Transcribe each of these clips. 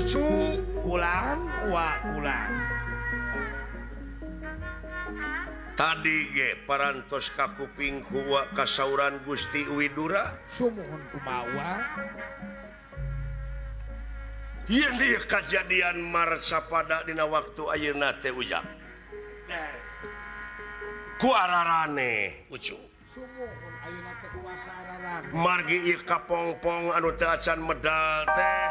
Ucu kulan wa kulan. Tadi ge parantos kakuping ku wa kasauran Gusti Widura. Sumuhun kumawa. Yen ieu kajadian marsapada dina waktu ayeuna teh ujang. Ku ararane Ucu. Sumuhun ayeuna teh kuasa ararane. Margi ieu kapongpong anu teu acan medal teh.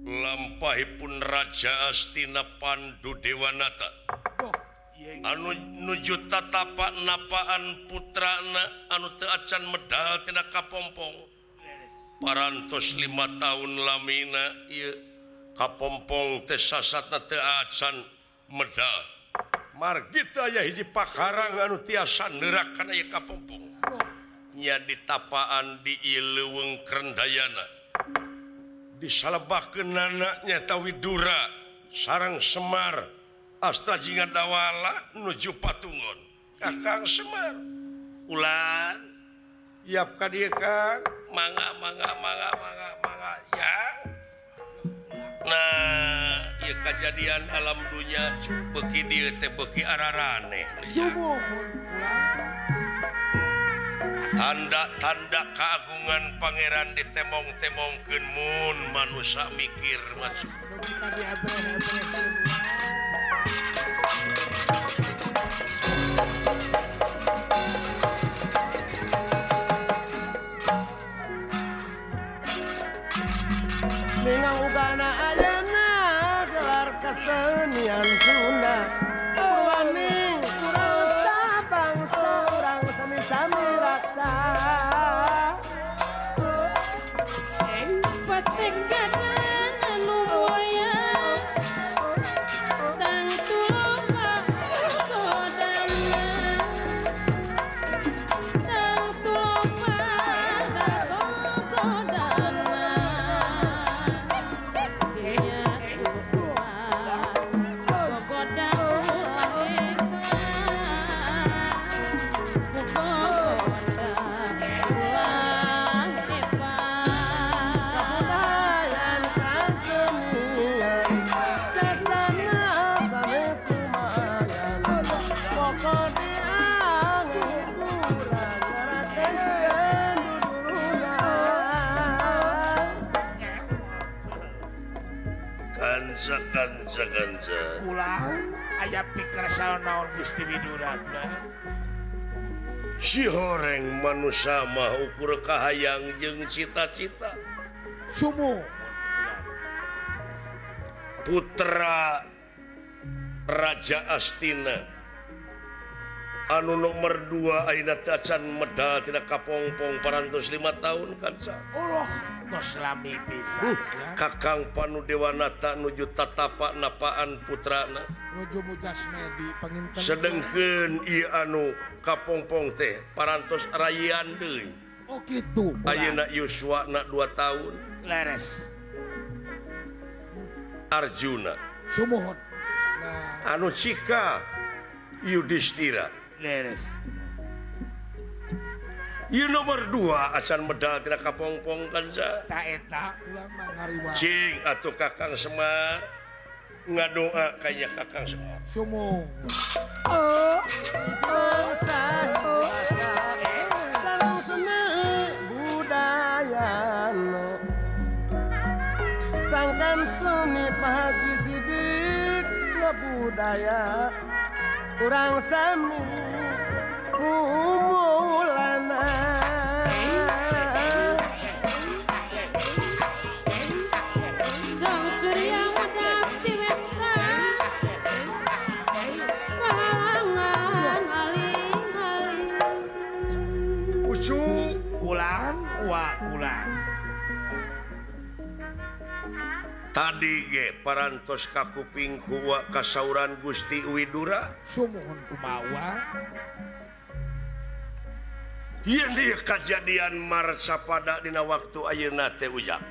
Lampahipun Raja Astina Pandu Dewanata anu nuju tatapak napaan putrana anu teu acan medal tina kapompong. Parantos 5 tahun lamina ieu kapompong teh sasatna teu acan medal. Margi teu aya hiji pakarang anu tiasa neurak kana ieu kapompong. Nya ditapaan di ieu leuweung Krendayana. Disalebahkeun nyaeta Widura sareng Semar Asta Jinga Dawala nuju patungon. Kakang Semar ulan yap ka dieu Kang, mangga mangga mangga mangga mangga ya. Nah, ieu kajadian alam dunya beuki dieu teh beuki araraneh. Sumuhun ulan. Tanda-tanda keagungan pangeran ditemong-temongkeun mun manusia mikir maksud. Minang ugana ayana gelar kesenian Sunda. Purwaning urang sabangsa urang sami-sami raksa. Patinggalan anu buaya tangtu godana tangtu godana Kabudayan kasenian sasana sami kumayan pokok diangge kurang ngarakenkeun duduluran. Kanza kanza kanza. Kulan aya pikersa naon Gusti Widura kulan. Si horeng manusia mah ukur kahayang jeung cita-cita. Sumuhun Putra Raja Astina anu nomor 2 ayeuna teu acan medal tina kapongpong parantos 5 tahun kanca. Allah tos lami pisan. Kakang Panu Dewanata nuju tatapak napaan putrana nuju mujasmedi panginten. Sedengkeun ieu anu kapongpong teh parantos rayian deui. Oh kitu. Ayeuna yuswana 2 tahun. Leres. Arjuna. Sumuhun. Nah. Anu cika Yudhistira. Leres. Ieu nomor 2 acan medal tina kapongpong kanca. Ta eta ulang mangariwa. Cing atuh Kakang Semar ngadoa ka nya Kakang Semar. Sumuhun. Oh, oh, sareng seni budayana sangkan seni Pak Haji Sidik budaya urang sami kumulana. Sang Surya udah diwetan kahalangan aling-aling. Ucu kulan wa kulan. Tadi ge parantos kakuping ku wa kasauran Gusti Widura. Sumuhun kumawa. Yen ieu kajadian marsapada dina waktu ayeuna teh ujang.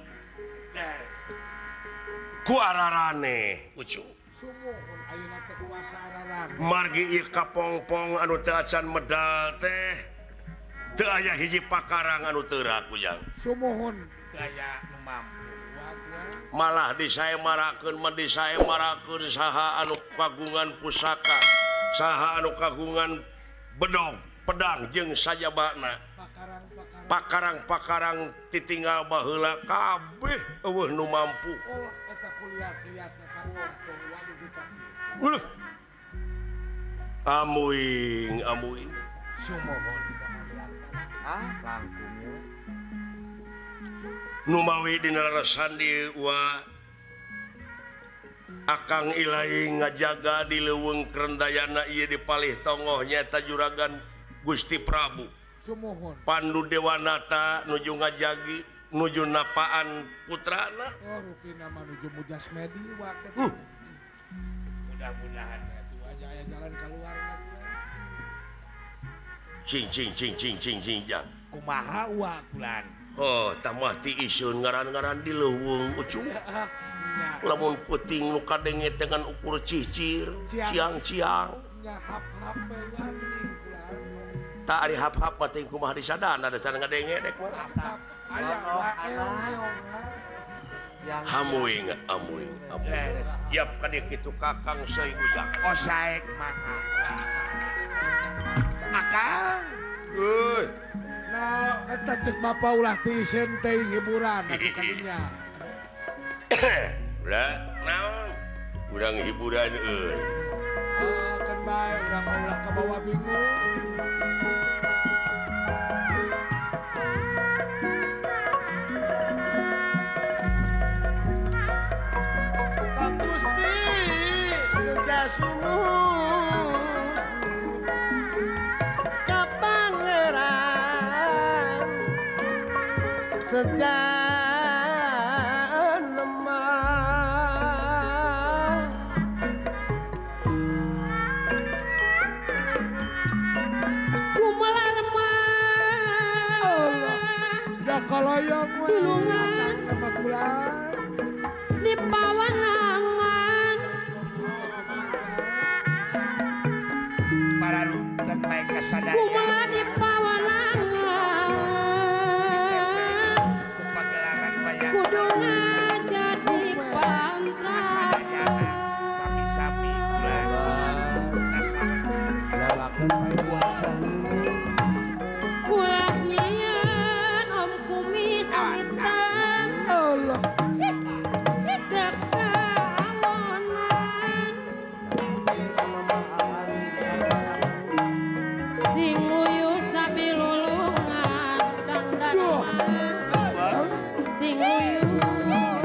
Ku ararane Ucu. Sumuhun ayeuna teh kuasa ararane. Margi ieu kapongpong anu teu acan medal teh Teu aya hiji pakarang anu teu ujang. Sumuhun teu aya nu mampu. Malah disaemarakeun mah disaemarakeun saha anu kagungan pusaka, saha anu kagungan bedog, pedang jeung sajabana. Pakarang-pakarang titinggal baheula kabeh eueuh nu mampu. Oh, eta kuliah-kuliah Ulah. Amuing, amuing. Sumuhun. Ah, langkung. Numawi dina resandi wa Akang Ilaing ngajaga di leuweung Krendayana ieu di palih tongoh nyaeta Juragan Gusti Prabu. Sumuhun. Pandu Dewanata nuju ngajagi nuju napaan putrana. Oh, rupina mah nuju mujasmedi wa. Mudah-mudahan atuh aja aya jalan keluar. Cing cing cing cing cing cing jang. Kumaha wa kulan? Oh, tambah ti isun ngaran-ngaran di leuweung ucung. Lamun peuting nu kadenge teh ngan ukur cicir, ciang-ciang. Nya hap-hap we wa geuning kulan. Tak ari hap-hap mah teh kumaha disadana da can ngadenge dek mah. Aya wa eong-eong. Hamuing, amuing, amuing. Yap ka dieu kitu Kakang Seuing Ujang. Oh, saek mangga. Akang. Euy. Nah, eta cek bapa ulah tiiseun teuing hiburan atuh kadinya. Ulah naon? Urang hiburan euy. Oh, kan bae urang mah ulah kabawa bingung. Pak Gusti sudah sumuh ka pangeran sejak lemah kumaha remah. Allah, da kaloyong we akang nama kulan di pawanangan para runten bae kasadaya. Kumaha di pawanangan kudu ngajadi pantra kasadayana sami-sami kulan sasarengan ulah nyieun om kumis hitam. Allah. Dek kaalonan sing uyuh sabilulungan Kang Darma sing uyuh sabilulungan.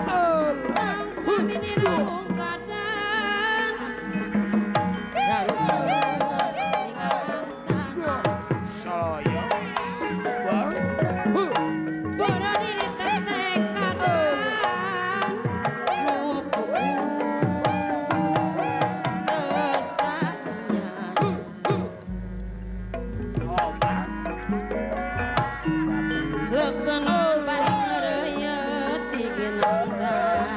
Allah. Kami nirung kadang Soyo Boro diri tesek kadang nuku tesanya. obat Leukeun bari ngeureuyeut diginandang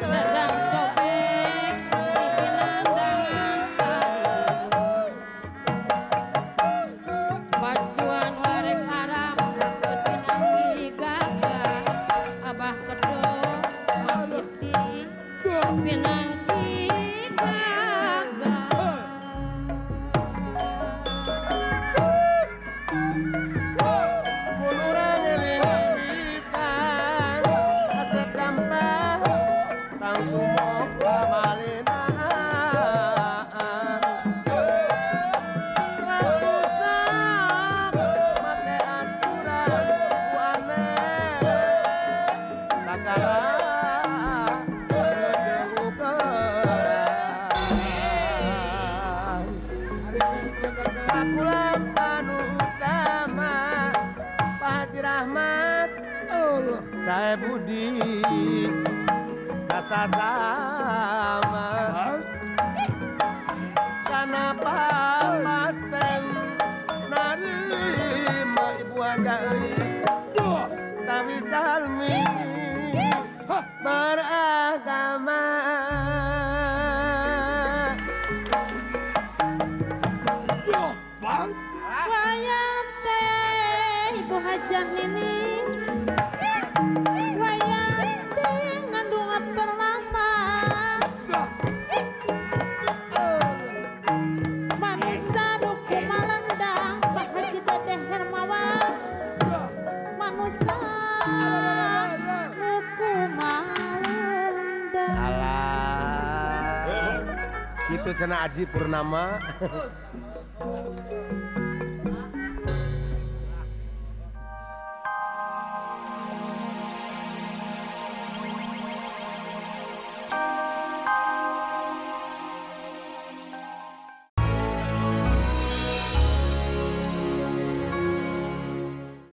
sedang cobek diginandangan pacuan warek haram pinanggi gagah abah kedo makiti pinanggi gagah. Kulurang lilitan asep rampah tangtumoh kamalinaan ratusan make aturan ku aneh sakarang jeung ukeran Ari geus ngegelan. Kakulan anu utama Pak Haji Rahmat Allah. Saya Budi kasasama Kanapa pasten narima ibu aja euy Duh. Tawis jalmi Hah. beragama. Hajah Nining wayang teh ngandung perlama manusia duku malendang Pak Haji Dedeh Hermawan manusia duku malendang. Alah. Kitu cenah Aji Purnama.